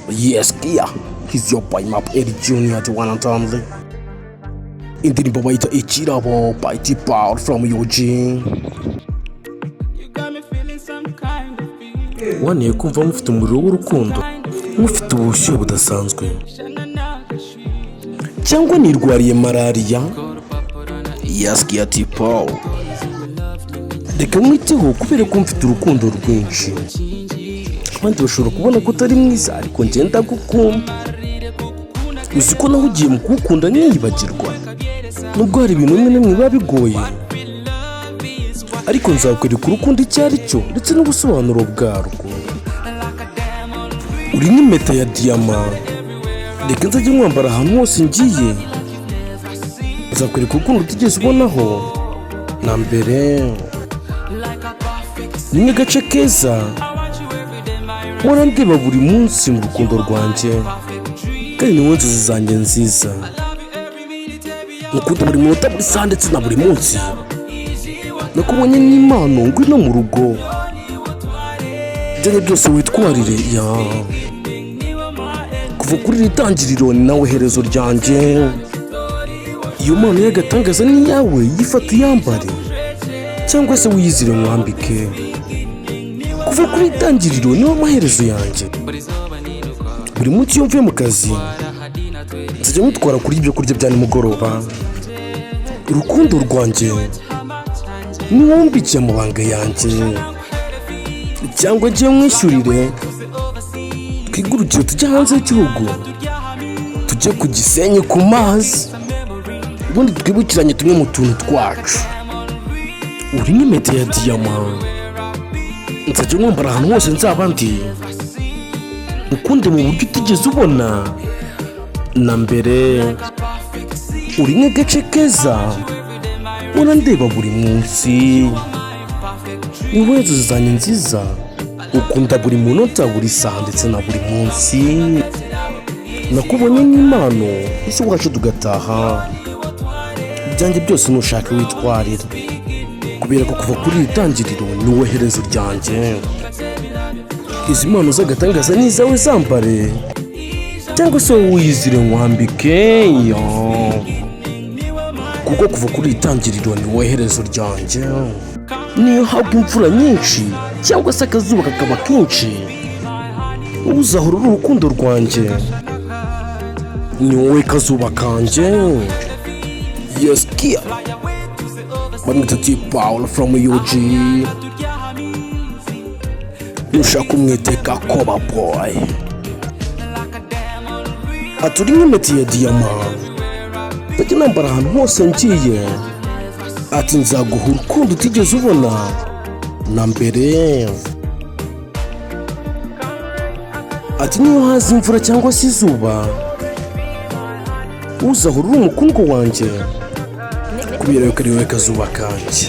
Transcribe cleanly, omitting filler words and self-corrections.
Yes, Kia. He's your boy Map Eddie Junior, the one and only. Indirimbo bayita Ikirabo by T-Power from UG. You got me feeling some kind of feeling. Wanteye kumva mufite umuriro w'urukundo, mufite ubushyuhe budasanzwe, cyangwa nirwariye malariya. Yes, Kia, T-Power. Reka mwiteho kubera ko mfite urukundo rwinshi. Abandi bashobora kubona ko utari mwiza, ariko njye ndagukunda. Uzi ko nawe ugiye mu kuwukunda nkiyibagirwa, nubwo hari ibintu bimwe na bimwe biba bigoye, ariko nzakwereka urukundo icyo ari cyo ndetse n'ubusobanuro bwarwo. Uri nk'impeta ya diyama, reka nzajye nkwambara ahantu hose ngiye. Nzakwereka urukundo utigeze ubonaho na mbere. Ni nk'agace keza mpora ndeba buri munsi mu rukundo rwanjye, kandi ni wowe nzozi zanjye nziza. Nkukunda buri munota, buri saha ndetse na buri munsi. Nakubonye nk'impano, ngwino mu rugo, ibyanjye byose witwarire ya. Kuva kuri iri tangiriro ni nawe herezo ryanjye. Iyo mpano y'agatangaza ni iyawe, yifata uyambare cyangwa se wiyizire nkwambike. Kuva kuri iri tangiriro niwo amaherezo yanjye. Buri munsi iyo mvuye mu kazi, nzajya mutwara kurya ibyo kurya bya nimugoroba. Urukundo rwanjye ni wowe umbikiye amabanga yanjye, cyangwa ngiye mwishyurire twigurukire tujye hanze y'igihugu, tujye ku Gisenyi ku mazi, ubundi twibukiranye tumwe mu tuntu twacu. Uri nk'impeta ya diyama, nzajya nkwambara ahantu hose nzaba ndi, ukunde mu buryo utigeze ubona na mbere. Uri nk'agace keza mpora ndeba buri munsi, ni wowe nzozi zanjye nziza. Ukunda buri munota, buri saha ndetse na buri munsi. Nakubonye nk'impano, ese wacu tugataha. Ibyanjye byose nushaka witwarira, kubera ko kuva kuri iri tangiriro ni wowe herezo ryanjye. Izi mpano z'agatangaza ni izawe, zambare cyangwa se wowe wiyizire nkwambike yo, kuko kuva kuri iri tangiriro ni wowe herezo ryanjye. Niyo hagwa imvura nyinshi cyangwa se akazuba kakaba kenshi, uzahora uri urukundo rwanjye, ni wowe kazuba kanjye. Yes, Kia, bamwita T Paul from UG, nushaka umwite Gakoba Boy. Ati uri nk'impeta ya diyama, ndajya nambara ahantu hose ngiye. Ati nzaguha urukundo utigeze ubona na mbere. Ati niyo haza imvura cyangwa se izuba, uzahora uri umukungu wanjye, kubera yuko ari wowe kazuba kanjye.